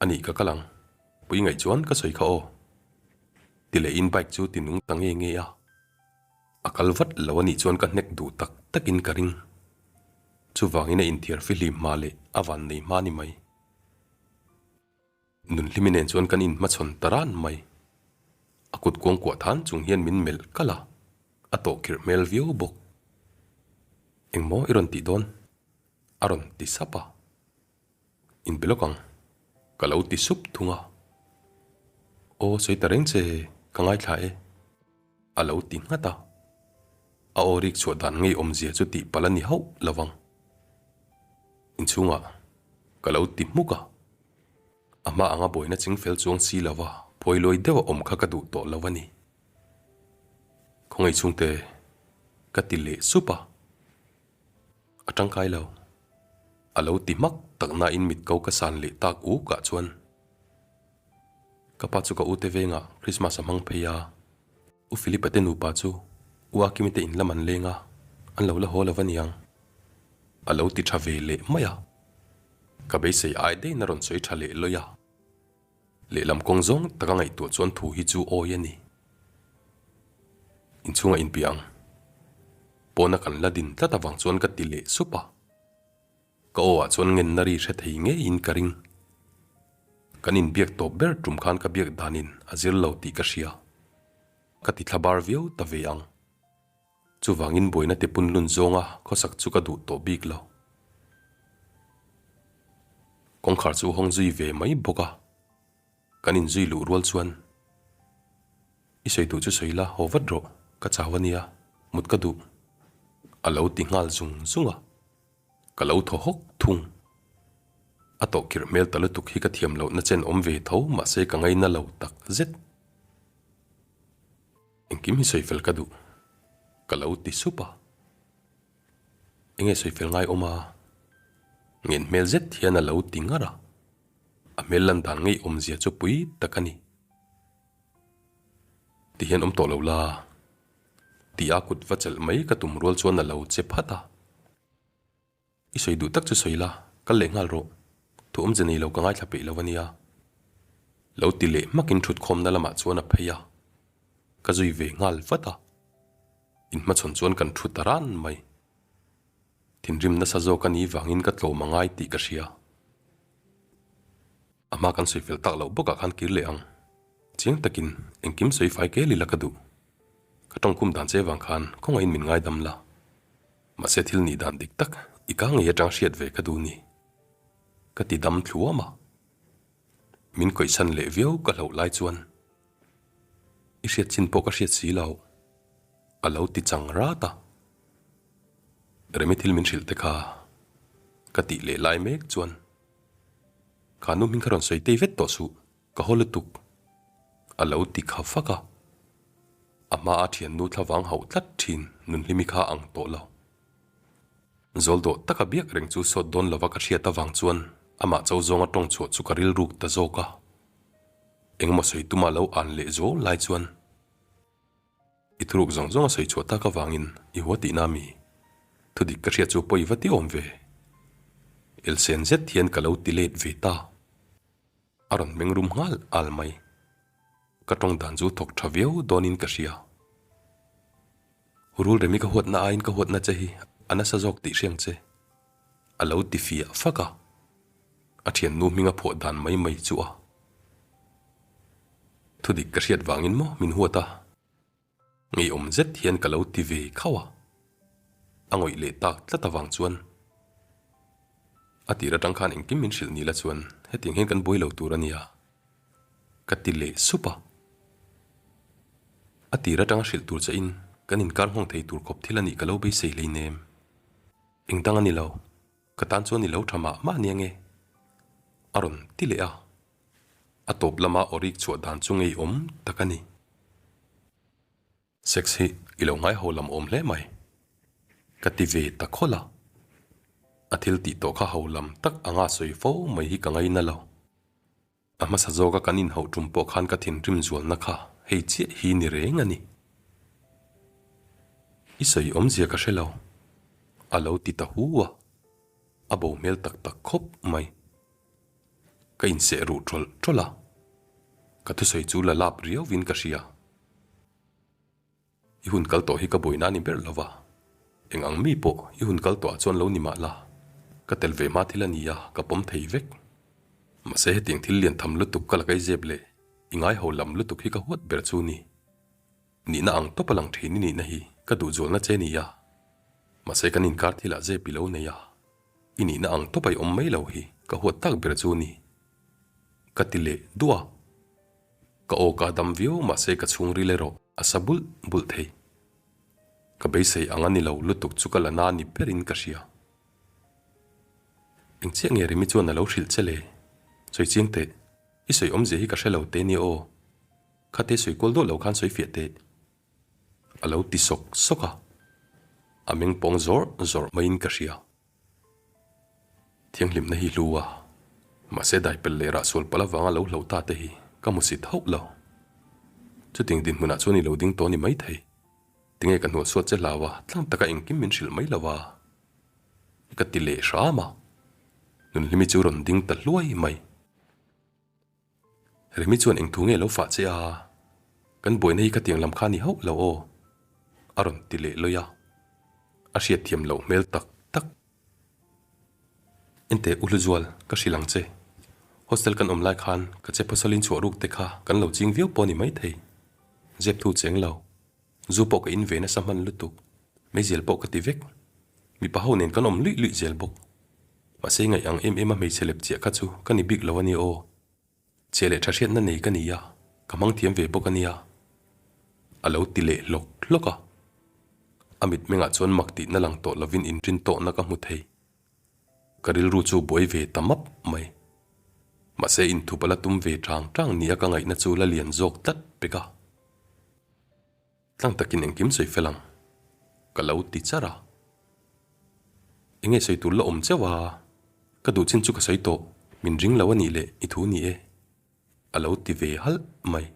A nih ka kal ang, pui ngaih chuan ka sawi kha aw. Ti lehin bike chu ti nung ta nge nge a. A kal vat lo a nih chuan ka hnek duh tak takin ka ring. Chuvangin a inthiar fihlim hma leh a van nei hma ni mai. Nunhlimi nen chuan kan inhmachhawn ta ran mai. A kut kuangkuah than chung hian min melh kalh a, a tawhkhirh hmel viau bawk. Engmaw i rawn tih dawn? A rawn ti sap a. Inbe lawk ang, ka lo ti sup thung a. Aw sawi ta reng che, ka ngaithla e. A lo ti nghat a. A aw rik chhuah dan ngei awmzia chu tih palh a ni hauh lo vang. Inchhungah ka lo ti hmuk a. A hma anga buaina ching fel chuang si lo va, phawilawi deuh a awm kha ka duh tawh lo a ni. Khawngaih chhungte ka ti leh sup a. A tangkai lo. A lo ti hmak tak nain mit ko ka san leh tak uk ah chuan ka pa chu ka ute vengah Christmas a hmang phei a, U Philip-a te nupa chu U Akimi te in lam an leng a, an lo la haw lo va niang. A lo ti tha ve leh mai a. Ka beisei ai deiin a rawn sawi tha leh lawih a. Lehlam kawng zawng taka ngaihtuah chuan thu hi chu awi a ni. Inchhungah inpiah ang. Pawna kan la din tlat avang chuan ka ti leh sup a. Ka aw ah chuan ngenna ri hre thei ngeiin ka ring. Kan inbiak tawp ber tum khan ka biak danin a zir lo tih ka hria. Ka ti thlabar viau ta ve ang. Chuvangin buaina te punlun zawnga khawsak chu ka duh tawh bik lo. Kawngkhar chu hawng zui ve mai bawk a, kan inzui luh rual chuan, I sawi duh chu sawi la, haw vat rawh, ka chau a nia, mut ka duh, a lo ti nghal zung zung a, ka lo thaw hawk thung. A tawhkhirh hmel ta lutuk hi ka thiam lohna chen awm ve tho mahse ka ngaina lo tak zet. Engkim hi sawi fel ka duh, ka lo ti sup a. Enge sawi fel ngai awm a? Ngen hmel zet hian a lo ti ngar a. A hmel lan dan ngei awmzia chu pui tak a ni. Ti hian awm tawh lo la, ti a kut va chelh mai ka tum rual chuan a lo che phat a. I sawi duh tak chu sawi la, kal leh nghal rawh. Thu awmze nei lo ka ngaithla peih lo a nia. Lo ti leh hmakin thutkhawmna lamah chuan a phei a, ka zui ve nghal vat a. Inhmachhawn chuan kan thu ta ran mai. Thinrim nasa zawk a nih vangin ka tlawm a ngai tih ka hria. A hma kan sawi fel tak loh bawkah khan kir leh ang. Chiang takin engkim sawi fai kel ila ka duh. Ka tawngkhum dan che vang khan khawngaihin min ngaidam la. Mahse thil nih dan dik tak i ka ngei atang hriat ve ka duh ni. Ka ti dam thluam a. Min kawihsan leh viau ka hlauh lai chuan i hriat chin pawh ka hriat si lo a lo ti chang rat a. Remi thil min hrilh te kha ka tih leh lai mek chuan kha nu hming kha rawn sawi tei vet tawh suh ka haw lutuk a lo ti kha fak a. A hma a thiannu thlavang hauh tlat thin Nunhlimi kha ang tawh lo. Zawl dawh taka biak reng chu sawt dawn lova ka hriat avang chuan amah cho zawnga tawng chhuah chu ka rilruk ta zawk a. Engemaw sawi tuma lo an leh zuau lai chuan i thuruk zawng zawng a sawi chhuah tak avangin i hua tihna mi thudik ka hriat chu pawi va ti awm ve. Elsen zet hian ka lo ti let ve ta. A rawn meng rum nghal al mai. Ka tawng dan chu thawk tha viau dawnin ka hria. Rul remi ka huatna aiin ka huatna che hi a nasa zawk tih hriang che. A lo ti fiah fak a. A thiannu hming a phuah dan mai mai chu a. Thudik ka hriat vangin maw min huat a. Ngeiawm zet hian ka lo ti ve khauh a. A ngawih leh tak tlat avang chuan a tir atang khan engkim min hrilh ni la chuan hetiang hian kan buai lo tur a nia ka ti leh sup a. A tir atanga hrilh tur che in kan inkar nghawng thei tur khawp thil a nih ka lo beisei hleinem. Engdang a ni lo, ka tan chuan i lo tha mah mah nia nge? A rawn ti leh a. A tawp lama aw rik chhuah dan chu ngeiawm tak a ni. Sex hi i lo ngai ho lam awm hle mai. Ka ti ve ta khawlh a. A thil tih tawh kha ho lam tak anga sawi fo mai hi ka ngaina lo. A hmasa zawka kan inhauh tum pawh khan ka thinrim zualna kha hei chiah hi ni reng a ni. I sawi awmzia ka hre lo. A lo ti ta hu a. A bo hmel tak tak khawp mai. Ka inseh ruh tawlh tawlh a. Ka thusawi chu la lap riauvin ka hria. I hun kal tawh hi ka buaina a ni ber lo va, eng ang mi pawh i hun kal tawhah chuan lo ni mah la, ka tel ve hma thil a ni a, ka pawm thei vek. Mahse hetiang thil lian tham lutuk ka la kai zep leh i ngai ho lam lutuk hi ka huat ber chu ni. Nihna ang tawp a lang thin i nihna hi ka duhzualna che ni a, mahse kan inkar thilah zep i lo nei a, i nihna ang tawp a i awm mai lo hi ka huat tak ber chu ni. Ka ti leh duah a. Ka aw ka dam viau mahse ka chhungril erawh a sa bulh bulh thei. Ka beisei ang a ni lo lutuk chu ka la na ni berin ka hria. Eng chiah nge Remi chuan a lo hrilh che le? Sawi chiang teh, i sawi awmzia hi ka hre lo te nia aw. Khate sawi kual dawh lo khan sawi fiah teh. A lo ti sawk sawk a, a meng pawng zawr zawr maiin ka hria. Thianghlimna hi hlu a, mahse daipel leh rah sual palh avanga lo hloh ta te hi ka hmu sit hauh lo. Chutiang dinhmunah chuan i lo ding tawh a ni maithei. Tinge ka hnual suat che hlau a, tlang taka engkim min hrilh mai lo a? Ka ti leh hram a, Nunhlimi chu rawn ding ta hluai mai. Remi chuan eng thu nge lo fah che a, kan buaina hi khatiang lam kha ni hauh lo aw, a rawn ti leh lawih a, a hriatthiam loh hmel tak tak. Enteh U Hluzual, ka hrilh ang che, hostel kan awm lai khan ka che phawsalin chhuah ruk te kha kan lo ching viau pawh a ni maithei, zep thu cheng lo, zu pawh ka in ve nasa hman lutuk, meizial pawh ka ti vek, mipa ho nen kan awm luih luih zel bawk. Mahse ngaih ang em em a hmeichhe lep chiah kha chu ka ni bik lo a nia aw. Chhe leh tha hriatna nei ka ni a, ka hmang thiam ve bawk a nia. A lo ti leh hlawk hlawk a. A mitmengah chuan mak tihna lang tawh lovin inrin tawhna ka hmu thei. Ka rilru chu buai ve ta map mai. Mahse inthup a la tum ve tang tang nia ka ngaihna chu la lian zawk tlat pek a. Tlang takin engkim sawi fel ang, ka lo ti char a. Enge sawi tur la awm cheuh a, ka duh chin chu ka sawi tawh, min ring lo a nih leh i thu ni e, a lo ti ve halh mai.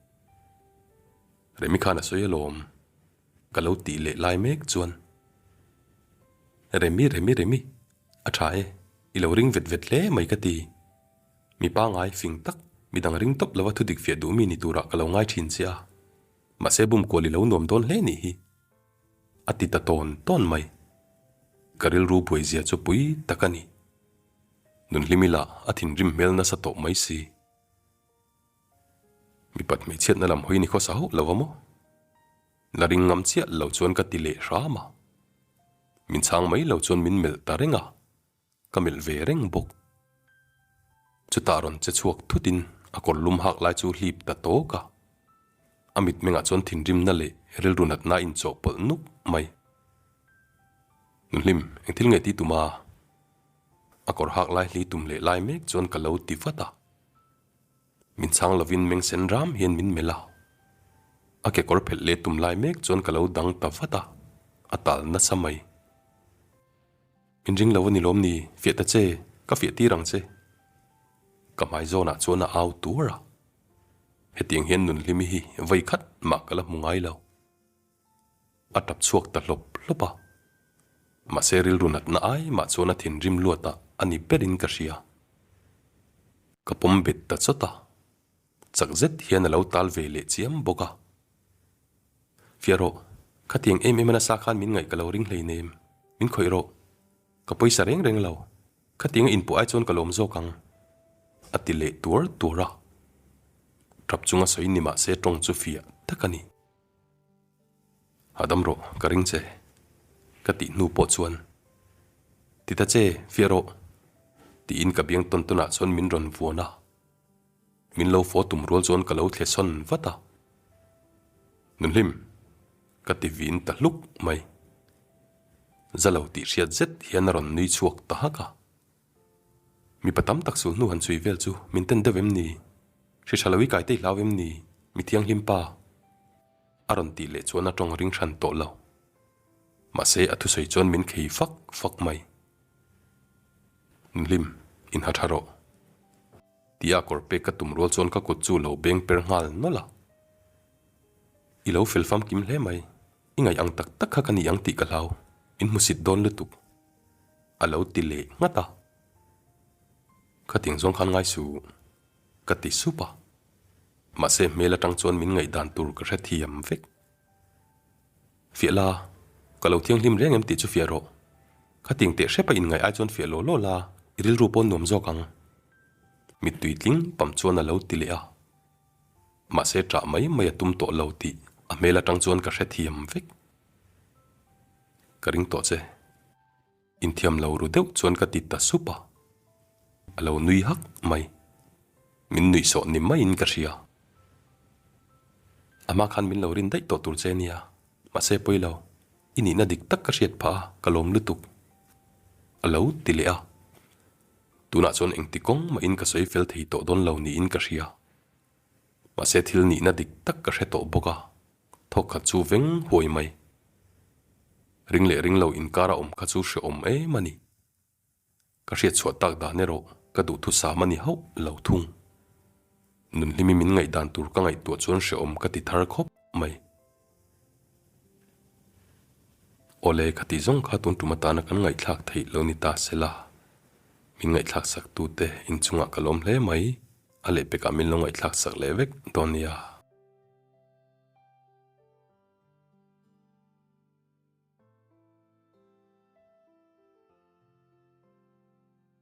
Remi khan a sawi alawm, ka lo tih leh lai mek chuan, Remi, Remi, Remi, a tha e, i lo ring vet vet hle mai ka ti. Mi pangai fing tak, midang ring tawp lova thudik fiah duh mi ni turah ka lo ngai thin che a. Mahse bum kual i lo nuam dawn hle nih hi, a ti ta tawn tawn mai. Ka rilru buaizia chu pui tak a ni. Nunhlimi lah a thinrim hmel nasa tawh mai si. Mipat hmeichhiatna lam hawi ni khawsa hauh lo a maw? La ring ngam chiah lo chuan ka ti leh hram a. Min chhang mai lo chuan min melh ta reng a. Ka melh ve reng bawk. Chutah rawn che chhuak thutin a kawr lum hak lai chu hlip ta tawk a. A mitmengah chuan thinrimna leh rilru natna a inchawhpawlh nuk mai. Nuhlim, eng thil nge tih tum a? A kawr hak lai hli tum leh lai mek chuan ka lo ti vat a. Min chhang lovin meng sen ram hian min melh a. A kekawr phelh leh tum lai mek chuan ka lo dang ta vat a, a tal nasa mai. In ring lo a ni lawm ni, fiah ta che, ka fiah tir ang che. Ka hmai zawnah chuan a au tuar a. Hetiang hian Nunhlimi hi vawi khat mah ka la hmu ngai lo. A tap chhuak ta hlawp hlawp a. Mahse rilru natna ai mah chuan a thinrim luat a a ni berin ka hria. Ka pawm bet ta chawt a. Chak zet hian a lo tal ve leh chiam bawk a. Fiah rawh, khatiang em em a nasa khan min ngaih ka lo ring hleinem, min khawih rawh. Ka pawisa reng reng lo, khatiang a inpuah ai chuan ka lawm zawk ang, a ti leh tuar tuar a. Tap chunga sawi ni mahse tawng chu fiah tak a ni. Hahdam rawh, ka ring che, ka tih hnu pawh chuan, Ti ta che, fiah rawh, tiin ka biang tawn tawnah chuan min rawn vuan a. Min lo fawh tum rual chuan ka lo thle sawn vat a. Nunhlim, ka ti vin ta hluk mai. Za lo tih hriat zet hian a rawn nui chhuak ta hak a. Mipa tam tak sul hnu han chhui vel chu min ten deuh em ni? Hri tha lo i kai te i hlau em ni? Mi thianghlim pa. A rawn tih leh chuan a tawng ring hran tawh lo. Mahse a thusawi chuan min khei fak fak mai. Nunhlim, inha tha rawh. Tia kawr pek ka tum rual chuan ka kut chu lo beng per nghal nawlh a. I lo fel famkim hle mai, i ngaih ang tak tak kha ka ni ang tih ka hlau, min hmusit dawn lutuk. A lo ti leh nghat a. Khating zawng khan ngai suh, ka ti sup a. Mahse hmel atang chuan min ngaihdan tur ka hrethiam vek. Fiah la, ka lo thianghlim reng em tih chu fiah rawh. Khating teh hrep a inngaih ai chuan fiah law law la, i rilru pawh nuam zawk ang. Mittui tling pam chuan a lo ti leh a. Mahse ṭah mai mai a tum tawh lo tih a hmel aṭang chuan ka hrethiam vek. Ka ring tawh che. Inthiam lo ru deuh chuan ka ti ta sup a. A lo nui hak mai. Min nuih sawh ni maiin ka hria. A hma khan min lo rin daih tawh tur che nia. Mahse pawi lo. I nihna dik tak ka hriat phah a, ka lawm lutuk. A lo ti leh a. Tunah chuan engti kawng mahin ka sawi fel thei tawh dawn lo niin ka hria. Mahse thil nihna dik tak ka hre tawh bawk a, thawk khat chu veng huai mai. Ring leh ring lo inkar a awm kha chu hrehawm em a ni. Ka hriat chhuah tak dan erawh ka duhthusam a ni hauh lo thung. Nunhlimi min ngaihdan tur ka ngaihtuah chuan hrehawm ka ti thar khawp mai. Awle khati zawng kha tun tum atana kan ngaihthlak theih lo ni ta sela. Min ngaihthlak sak tute inchungah ka lawm hle mai. A lehpekah min lo ngaihthlak sak leh vek dawn nia.